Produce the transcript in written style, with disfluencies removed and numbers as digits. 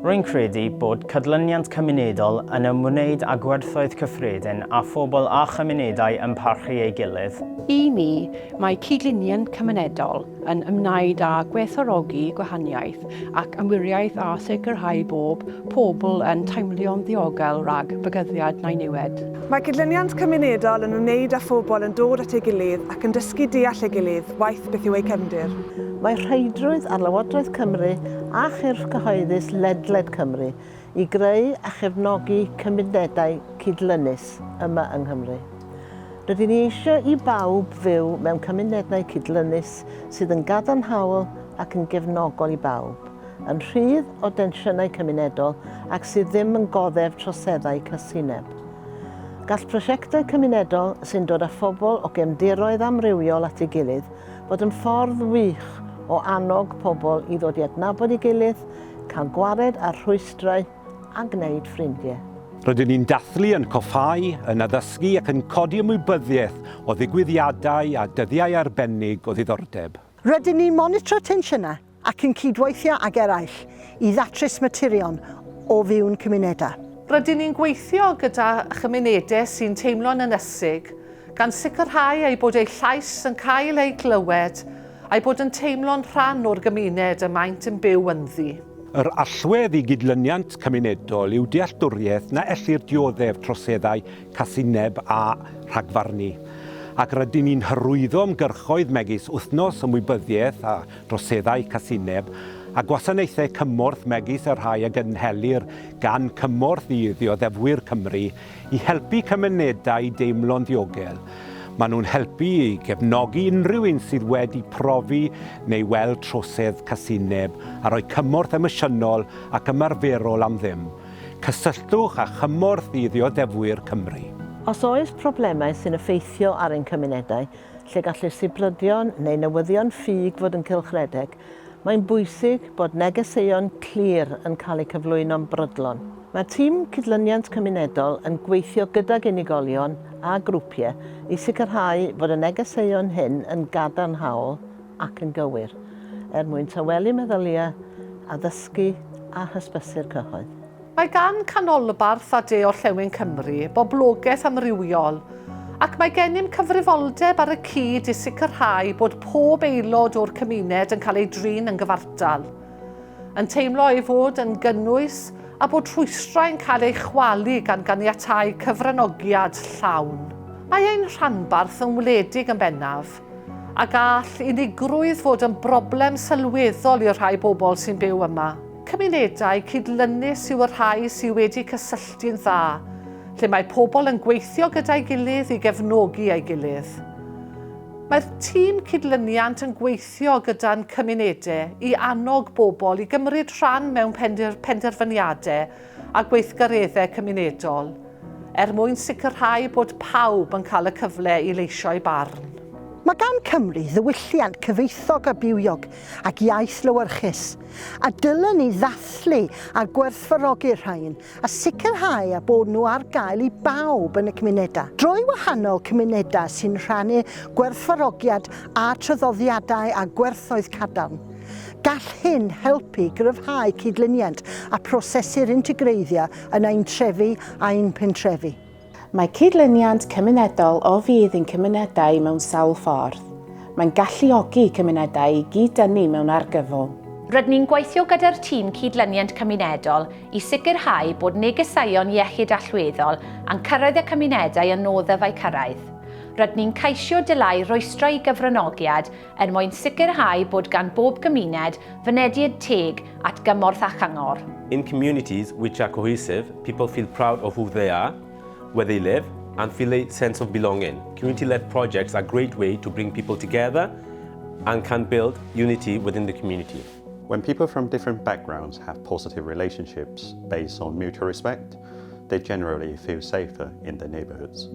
Rwy'n credu bod cydlyniant cymunedol yn ymwneud â gwerthoedd cyffredin a phobl a chymunedau yn parchu ei gilydd. I mi, mae cydlyniant cymunedol yn ymwneud â gwerthfawrogi gwahaniaeth ac amrywiaeth a sicrhau bob pobl yn teimlio'n ddiogel rhag bygythiad neu niwed. Mae cydlyniant cymunedol yn ymwneud â phobl yn dod at ei gilydd ac yn dysgu deall ei gilydd, waeth beth yw eu cefndir. Mae rheidrwydd ar Lywodraeth Cymru a chyrff cyhoeddus ledled Cymru i greu a chefnogi cymunedau cydlynus yma yng Nghymru. Rydyn ni eisiau i bawb fyw mewn cymunedau cydlynus sydd yn gadarnhaol ac yn gefnogol i bawb, yn rhydd o densiynau cymunedol ac sydd ddim yn goddef troseddau casineb. Gall prosiectau cymunedol sy'n dod â phobl o gefndiroedd amrywiol at ei gilydd fod yn ffordd wych o annog pobl i ddod i adnabod ei gilydd, cael gwared ar rhwystrau a gwneud ffrindiau. Rydyn ni'n dathlu, yn coffáu, yn addysgu ac yn codi ymwybyddiaeth o ddigwyddiadau a dyddiau arbennig o ddiddordeb. Rydyn ni'n monitro tensiynau ac yn cydweithio ag eraill i ddatrys materion o fyw'n cymunedau. Rydyn ni'n gweithio gyda chymunedau sy'n teimlo'n ynysig, gan sicrhau eu bod eu llais yn cael ei glywed a'u bod yn teimlo'n rhan o'r gymuned y maent yn byw ynddi. Yr allwedd i gydlyniant cymunedol yw dealltwriaeth na ellir dioddef troseddau casineb a rhagfarnu, ac rydyn ni'n hyrwyddo ymgyrchoedd megis Wythnos Ymwybyddiaeth a Droseddau Casineb, a gwasanaethau cymorth megis y rhai a gynhelir gan Cymorth i Ddioddefwyr Cymru i helpu cymunedau i deimlo'n ddiogel. Maen nhw'n helpu i gefnogi unrhyw un sydd wedi profi neu weld trosedd casineb a rhoi cymorth emosiynol ac ymarferol am ddim. Cysylltwch â Chymorth i Ddioddefwyr Cymru. Os oes problemau sy'n effeithio ar ein cymunedau, lle gallu sibrydion neu newyddion ffug fod yn cylchredeg, mae'n bwysig bod negeseuon clir yn cael eu cyflwyno'n brydlon. Mae tîm Cydlyniant Cymunedol yn gweithio gydag unigolion a grwpiau i sicrhau bod y negeseuon hyn yn gadarnhaol ac yn gywir, er mwyn tawelu meddyliau, addysgu a hysbysu'r cyhoedd. Mae gan Canolbarth a De Orllewin Cymru boblogaeth amrywiol, ac mae gennym cyfrifoldeb ar y cyd i sicrhau bod pob aelod o'r cymuned yn cael ei drin yn gyfartal, yn teimlo ei fod yn gynnwys a bod rhwystrau'n cael eu chwalu gan ganiatáu cyfranogiad llawn. Mae ein rhanbarth yn wledig yn bennaf, a gall unigrwydd fod yn broblem sylweddol i'r rhai bobl sy'n byw yma. Cymunedau cydlynus yw y rhai sydd wedi cysylltu'n dda, lle mae pobl yn gweithio gyda'i gilydd i gefnogi ei gilydd. Mae'r tîm cydlyniant yn gweithio gyda'n cymunedau i annog bobl i gymryd rhan mewn penderfyniadau a gweithgareddau cymunedol, er mwyn sicrhau bod pawb yn cael y cyfle i leisio'u barn. Mae gan Cymru ddiwylliant cyfoethog a bywiog ac iaith lewyrchus, a dylen ni ddathlu a gwerthfawrogi'r rhain a sicrhau a bod nhw ar gael i bawb yn y cymunedau. Drwy wahanol cymunedau sy'n rhannu gwerthfawrogiad a traddodiadau a gwerthoedd cadarn, gall hyn helpu gryfhau cydlyniant a prosesu'r integreiddio yn ein trefi a'n pentrefi. Mae cydlyniant cymunedol o fudd i'n cymunedau mewn sawl ffordd. Mae'n galluogi cymunedau i gyd-dynnu mewn argyfwng. Rydyn ni'n gweithio gyda'r tîm Cydlyniant Cymunedol i sicrhau bod negeseuon iechyd allweddol yn cyrraedd y cymunedau y noddaf eu cyrraedd. Rydyn ni'n ceisio dileu rhwystrau i gyfranogiad er mwyn sicrhau bod gan bob gymuned fynediad teg at gymorth a chyngor. In communities which are cohesive, people feel proud of who they are, where they live, and feel a sense of belonging. Community-led projects are a great way to bring people together and can build unity within the community. When people from different backgrounds have positive relationships based on mutual respect, they generally feel safer in their neighborhoods.